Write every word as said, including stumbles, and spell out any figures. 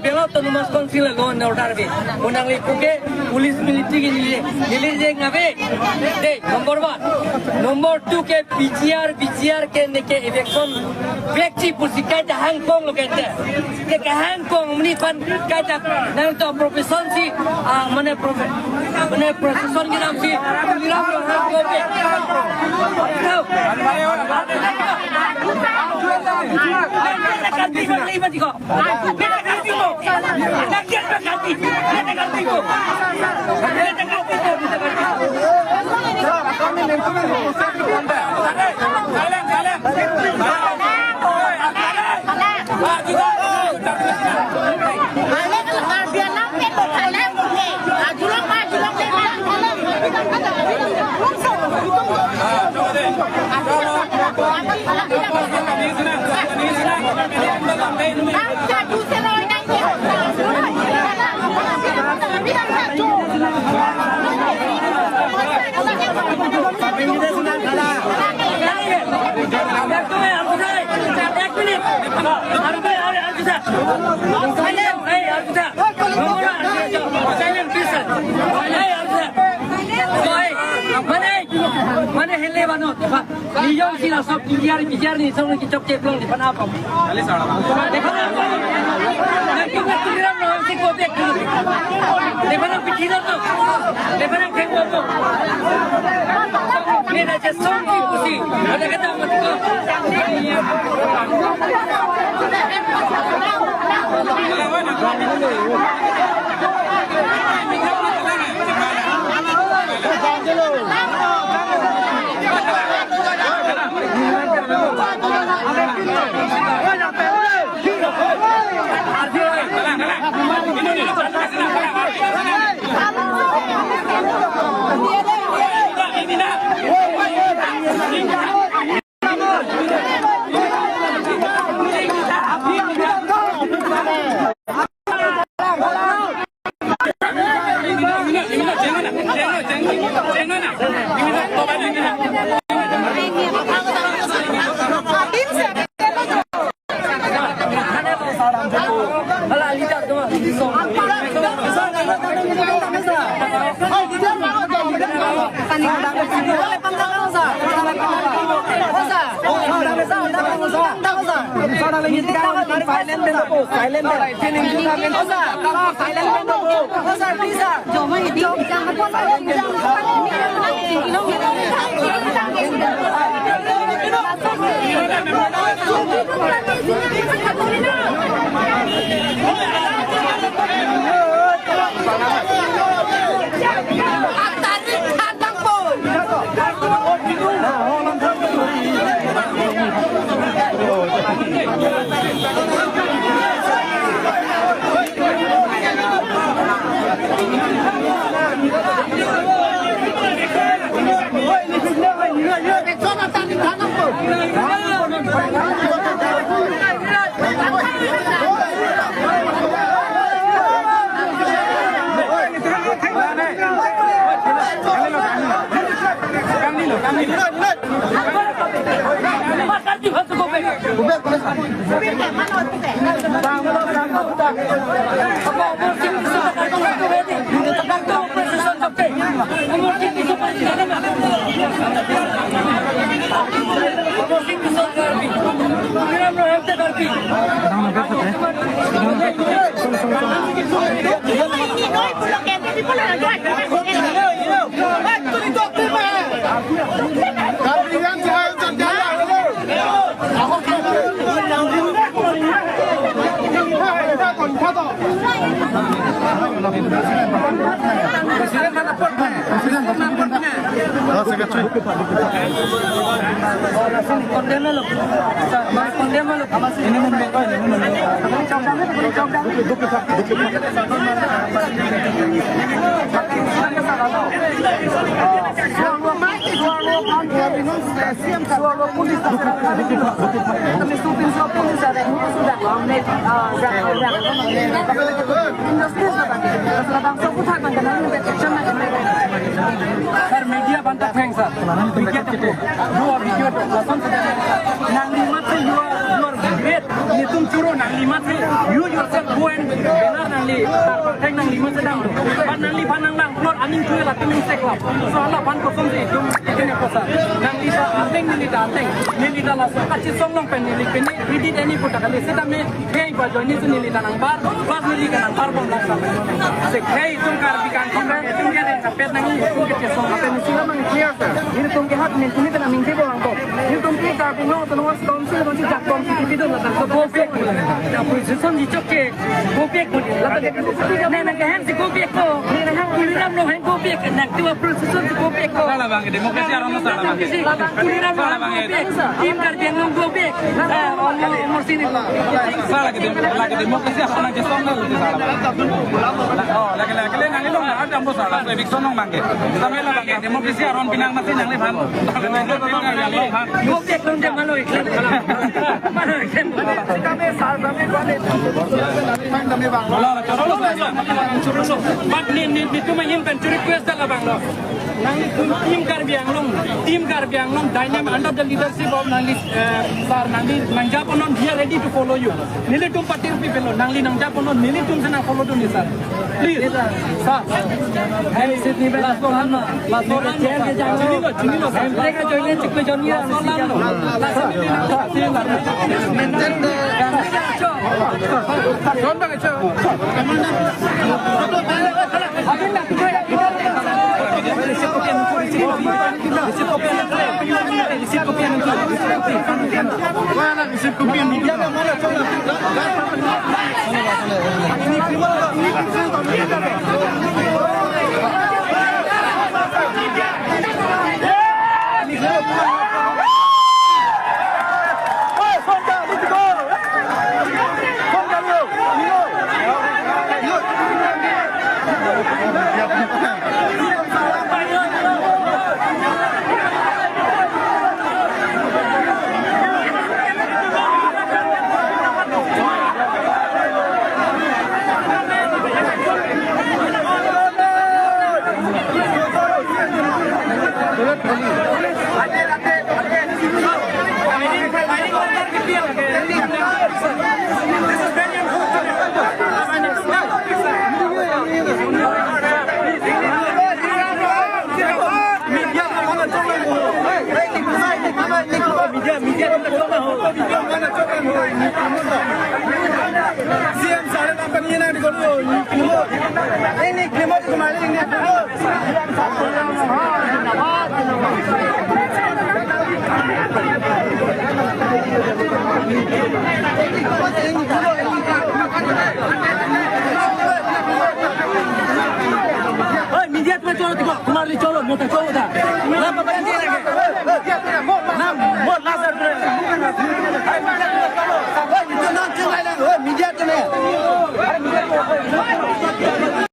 Belo Autonomous Council law and order ave. Mo nangli puke police military ke neli, neli jeng ave. De, number one. Number two ke P G R, P G R ke neke eviction vekji pusi kaita hangkong lo kaita. Neke hangkong mini pan kaita nangtum profession si, ah, mane profe-, mane profession ke nam si, niram lo hangkong ke. Tahu? Mane, mane hele banot. Niyom si laso P G R, P G R ni song ki chok chek long di pan apam. Dekho na, na kiu na kiu ram ram si ko dek. Dekho na pithi na to. Dekho na kheng ko to. Ni na je song ki pusi. Ada kata mati ko. Sir, media banta thanks, sir. Media thanks. You are media person. Nangli mat se you are, you are great. Choro nangli mati, you yourself go and banner nangli, tar thek nangli mati dam. But nangliphan nanglang plot aning tuwe la tuning seklap. So halaphan kosonsi itum itum kosa. Nangli ta ateng, neli ta ateng. Neli ta laso kachesong along pen neli pini credit ani puta kali. Seta me khei ba join si neli ta nangbar, plus neli ta nangbar bom lang sa. Se khei itum Karbi kangkong itum ke kapet nangli itum kachesong. Apen isi lamang clear sir. Nelitum ke hak nelitum ke nangning ke bom bom. Nelitum ke Karbi Anglong Autonomous Council kongsi jak kongsi kipidun ladak. So go back. Opposition di chok ke go back. Ladak ke ne nang ke hem si go back ko. Ne nang Tuliram lo hem go back. Nang tu opposition si go back ko. Salah bang, demokrasi aron salah bang. Tuliram lo hem go back. Team Karbi Anglong go back. Eh, Omor, Omor sini. Salah lagi dem-, lagi demokrasi aron nang jesong na luti salah bang. Oh, lagi lagi lagi nang ilong na ada ambo salah. So eviction nong bang ke. Sampai lah bang ke demokrasi aron pinang mati nangliphan. Go back dong jam malo iklan. Malo iklan. But ne, ne, netum ahin pen chu request dala bang lo. Nanglitum team Karbi Anglong, team Karbi Anglong dynamic under the leadership of nangli, eh, sir, nangli nangjaponon, we are ready to follow you. Nelitum party pi pelo, nangli nangjaponon, nelitum si nang follow dun ni sir. Please, sir. Last one, last one. Chinilo, chinilo, sir. Last one, last one. Oi, media tum cholo, tiko, kumar li cholo, meta cholo tha. Lamba bang dia lagi.